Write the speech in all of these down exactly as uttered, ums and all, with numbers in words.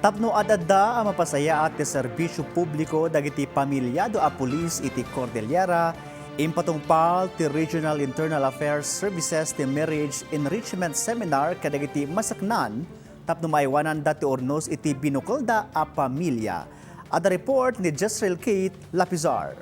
Tapno ad-adda a mapasayaat ti serbisio publiko dagiti pamilyado a pulis iti Cordillera, impatungpal ti Regional Internal Affairs Services ti Marriage Enrichment Seminar kadagiti masaknan tapno maaywananda ti urnos iti binukelda a pamilia. Adda report ni Jezreel Kate Lapizar.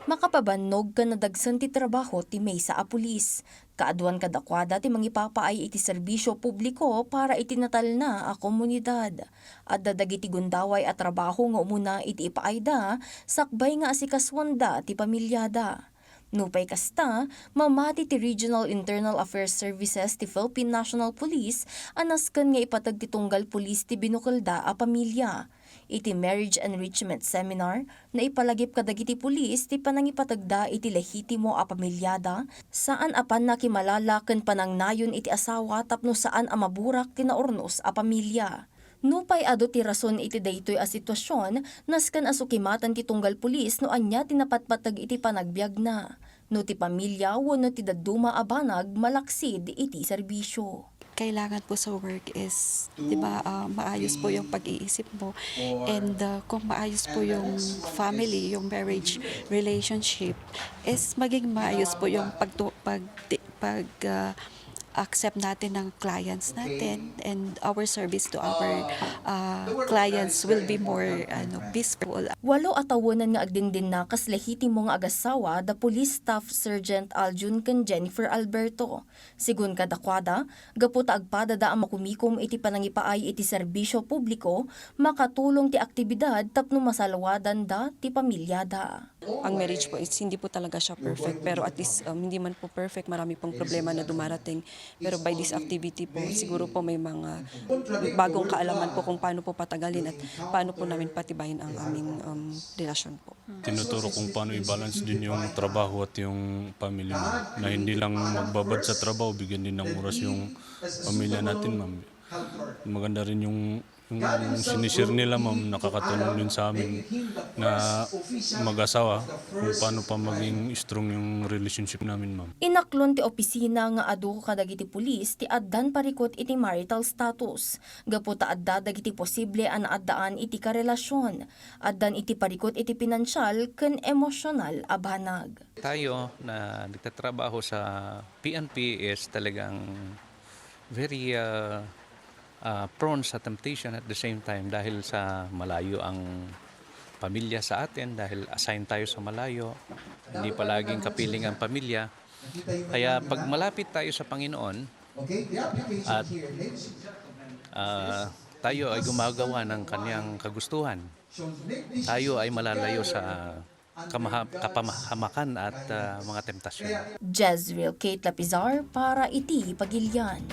Makapabannog ken nadagsen ti trabaho ti maysa a pulis. Kaaduan kadakuada ti mangipapaay iti serbisio publiko para iti natalna a komunidad. Adda dagiti gundaway a trabaho nga umuna iti ipaayda, sakbay nga asikasuanda ti pamilyada. Nupay kasta, mamati ti Regional Internal Affairs Services ti Philippine National Police a nasken nga ipateg ti tunggal pulis ti binukelda a pamilia. Iti Marriage Enrichment Seminar, naipalagip kadagiti pulis ti panangipategda iti lehitimo a pamilyada, saan a pannakimalala ken panangnayon iti asawa tapno saan a maburak ti naurnos a pamilia. Nupay adu ti rason iti daytoy a sitwasion, nasken a sukimatan ti tunggal pulis no ania ti napatpateg iti panagbiagna, no ti pamilia wenno ti dadduma a banag malaksid iti serbisio. Kailangan po sa work is, di ba, ah, maayos po yung pag-iisip mo. And, ah, kung maayos po yung family, yung marriage relationship, is maging maayos po yung pagtu-, pag, pag, ah, accept natin ng clients natin and our service to our, ah, clients will be more, ano, peaceful. Walo a tawenan nga agdindinna kas lehitimo nga agasawa da Police Staff Sergeant Aljun ken Jennifer Alberto. Segun kadakuada, gapu ta agpadada a makumikom iti panangipaay iti serbisio publiko, makatulong ti aktibidad tapno masalwadanda ti pamilyada. Ang marriage po is hindi po talaga siya perfect, pero at least, um, hindi man po perfect, marami pong problema na dumarating. Pero by this activity po, siguro po may mga bagong kaalaman po kung paano po patagalin at paano po namin patibayin ang aming, um, relasyon po. Tinuturo kung paano i-balance din yung trabaho at yung pamilya mo. Na hindi lang magbabad sa trabaho, bigyan din ng oras yung pamilya natin, ma'am. Maganda rin yung, yung sinishare nila, ma'am, nakakatulong din sa amin na mag-asawa kung paano pa maging strong yung relationship namin, ma'am. Inaklon ti opisina nga adu kadagiti pulis ti addan parikut iti marital status, gapu ta adda dagiti posible a naaddaan iti karelasion. Addan iti parikut iti pinansial ken emosional a banag. Tayo na nagtatrabaho sa P N P is talagang very, ah, ah, prone sa temptation at the same time dahil sa malayo ang pamilya sa atin, dahil assign tayo sa malayo, hindi palaging kapiling ang pamilya. Kaya pag malapit tayo sa Panginoon at, ah, tayo ay gumagawa ng kanyang kagustuhan, tayo ay malalayo sa kamaha-, kapamahamakan at, ah, mga temptasyon. Jezreel Kate Lapizar para iti Pagilian.